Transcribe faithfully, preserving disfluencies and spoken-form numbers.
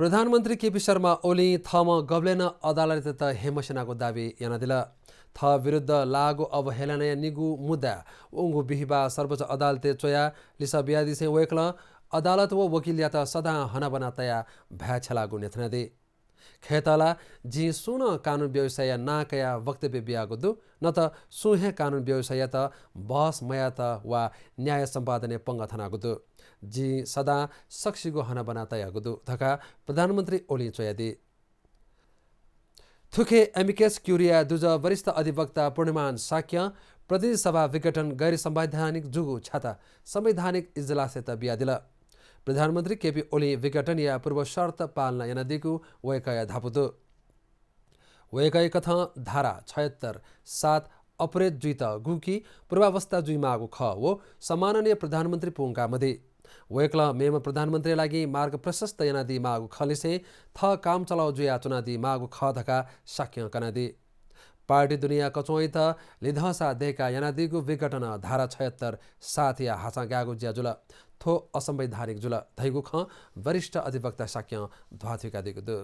प्रधानमन्त्री केपी शर्मा ओलीं थःम्हं गबलें नं अदालतयात हे मस्यनागु दावी यानादिल। थः विरुद्ध लाःगु अवहेलनाया निगू मुद्दा वंगु बिहिबाः सर्वोच्च अदालतय् च्वयाः लिसः बियादिसें वय्कलं अदालत व वकिलयात सदां हनाबना तयाः भाय् छ्यलाःगु न्ह्यथनादी। खय्त ला जिं सुं नं कानून व्यवसायया नां कयाः वक्तव्य बियागु दु, न त सुं हे कानून व्यवसाययात बहस मयात वा न्याय सम्पादनय् पंगः थनागु दु। जिं सदां सकसिगु हनाबना तयागु दु धकाः प्रधानमन्त्री ओलीं च्वयादी। थुखे amicus curiae दुजः वरिष्ठ अधिवक्ता पूर्णमान शाक्यं प्रतिनिधि सभा विघटन गैर संवैधानिक जूगु छ्याता संवैधानिक इजलासयात बियादिल। प्रधानमन्त्री केपी ओलीं विघटनया पूर्व शर्त पालना यानादीगु वय्कःया धापू दु। वय्कःया कथं धारा छिहत्तर सात अपरेध जुइत गुकी पूर्वावस्था जुइमाःगु खः व सम्माननीय प्रधानमन्त्री पूंकामदी। वय्कलं मेम्ह प्रधानमन्त्रीया लागि मार्ग प्रशस्त यानादी माःगु खःलिसें थः काम चलाउ जुयाच्वनादी माःगु खः धकाः शाक्यं कनादी। पार्टी दुनेया कच्वंयात लिधंसा दय्काः यानादीगु विघटनं धारा छिहत्तर सातया हासां गायेगु ज्या जुल। थ्व असंवैधानिक जुल धइगु खँ वरिष्ठ अधिवक्ता शाक्यं ध्वाथुइकादीगु दु।